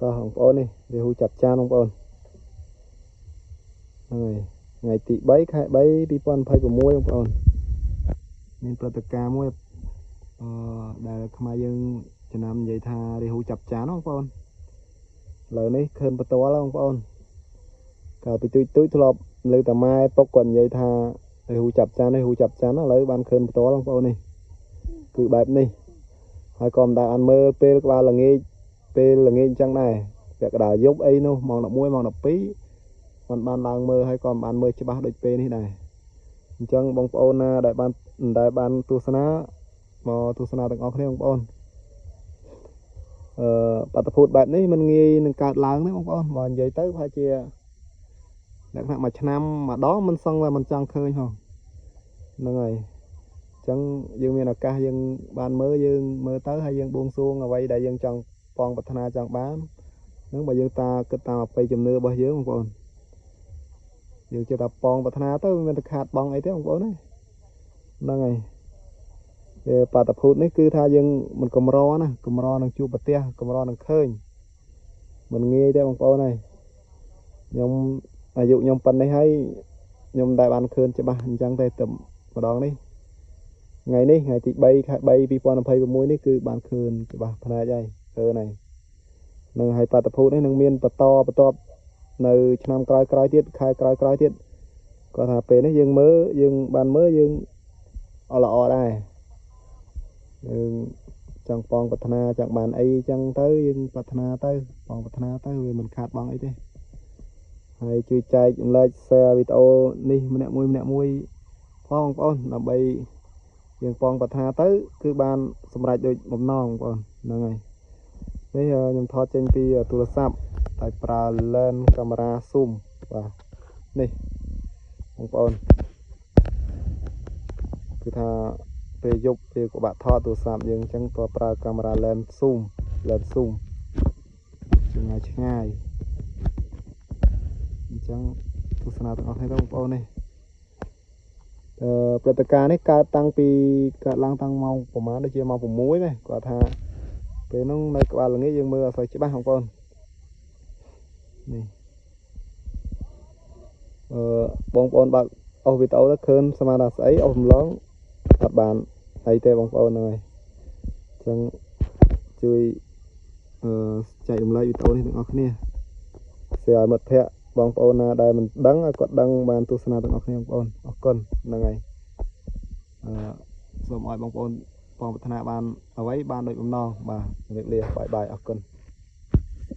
តោះបងប្អូននេះរាហ៊ូចាប់ចានបងប្អូនហ្នឹងហើយថ្ងៃទី3ខែ3 2026បងប្អូនមានព្រឹត្តិការណ៍មួយអឺដែលខ្មែរយើងចំណាំនិយាយថារាហ៊ូចាប់ចានបងប្អូនឥឡូវនេះឃើញបន្ទាល់បងប្អូនកាលពីទូចទូចធ្លាប់លើតាម៉ែពុកគាត់និយាយថារាហ៊ូចាប់ចានរាហ៊ូចាប់ចានឥឡូវបានឃើញបន្ទាល់បងប្អូននេះគឺបែបនេះហើយក៏មិនដែលអត់មើលពេលក្បាលល្ងាចពេលល្ងាចអញ្ចឹងដែរពាក់កណ្ដាលយប់អីនោះម៉ោង11ម៉ោង12มันបានឡើងមើលហើយក៏មិនបានមើលច្បាស់ដូចពេលនេះដែរអញ្ចឹងបងប្អូនណាដែលបានដែលបានទស្សនាមកទស្សនាទាំងអស់គ្នាបងប្អូនអឺបាតុភូតបែបនេះมันងាយនឹងកើតឡើងទេបងប្អូនបើនិយាយទៅប្រហែលជាលក្ខណៈមួយឆ្នាំម្ដងមិនសឹងតែមិនចង់ឃើញហងហ្នឹងហើយអញ្ចឹងយើងមានឱកាសយើងបានមើលយើងមើលទៅហើយយើងបួងសួងអ្វីដែលយើងចង់ប៉ងប្រាថ្នាចង់បានហ្នឹងបើយើងតាគិតតាមអបិយជំនឿរបស់យើងបងប្អូនយើងជឿថាប៉ងប្រាថ្នាទៅមិនមានតែខាតបងអីទេបងប្អូនណាហ្នឹងហើយពេលបាតុភូតនេះគឺថាយើងមិនកម្រណាកម្រនឹងជួបប្រទះកម្រនឹងឃើញមិនងាយទេបងប្អូនហើយខ្ញុំអាយុខ្ញុំប៉ុណ្ណេះហើយខ្ញុំដែលបានឃើញច្បាស់អញ្ចឹងតែទៅម្ដងនេះថ្ងៃនេះថ្ងៃទី3ខែ3 2026នេះគឺបានឃើញច្បាស់ភ្នែកហើយឃើញហើយនឹងហើយបាតុភូតនេះនឹងមានបន្តបន្ទាប់នៅឆ្នាំក្រោយក្រោយទៀតខែក្រោយក្រោយទៀតគាត់ថាពេលនេះយើងមើលយើងបានមើលយើងអត់ល្អដែរយើងចង់ប៉ងប្រាថ្នាចង់បានអីចឹងទៅយើងប្រាថ្នាទៅប៉ងប្រាថ្នាទៅវាមិនខាតបង់អីទេហើយជួយចែករំលែក share វីដេអូនេះម្នាក់មួយម្នាក់មួយផងបងប្អូនដើម្បីយើងប៉ងប្រាថ្នាទៅគឺបានសម្រេចដូចបំណងបងប្អូនហ្នឹងហើយនេះខ្ញុំថតចេញពីទូរស័ព្ទតែប្រើ lens កាមេរ៉ា zoom បាទនេះបងប្អូនគឺថាពេលយប់ពេលក៏បាក់ថតទូរស័ព្ទយើងអញ្ចឹងក៏ប្រើកាមេរ៉ា lens zoom lens zoom ចម្ងាយឆ្ងាយអញ្ចឹងទស្សនាទាំងអស់គ្នាទៅបងប្អូននេះអឺព្រឹត្តិការណ៍នេះកើតតាំងពីកើតឡើងតាំងម៉ោងប្រហែលដូចជាម៉ោង6ដែរគាត់ថាពេលហ្នឹងនៅក្បាលល្ងាចយើងមើលអត់សូវច្បាស់បងប្អូននេះអឺបងប្អូនបើកអស់វីដេអូទៅឃើញស្មានថាស្អីអស់កំឡងអត់បានអីទេបងប្អូនហ្នឹងហើយអញ្ចឹងជួយអឺចែករំលែកវីដេអូនេះទាំងអស់គ្នា share ឲ្យមិត្តភ័ក្តិបងប្អូនណាដែលមិនដឹងឲ្យគាត់ដឹងបានទស្សនាទាំងអស់គ្នាបងប្អូនអរគុណហ្នឹងហើយអឺសូមឲ្យបងប្អូនបងប្រាថ្នាបានអ្វីបានដូចបំណងបាទជម្រាបលា bye bye អរគុណ។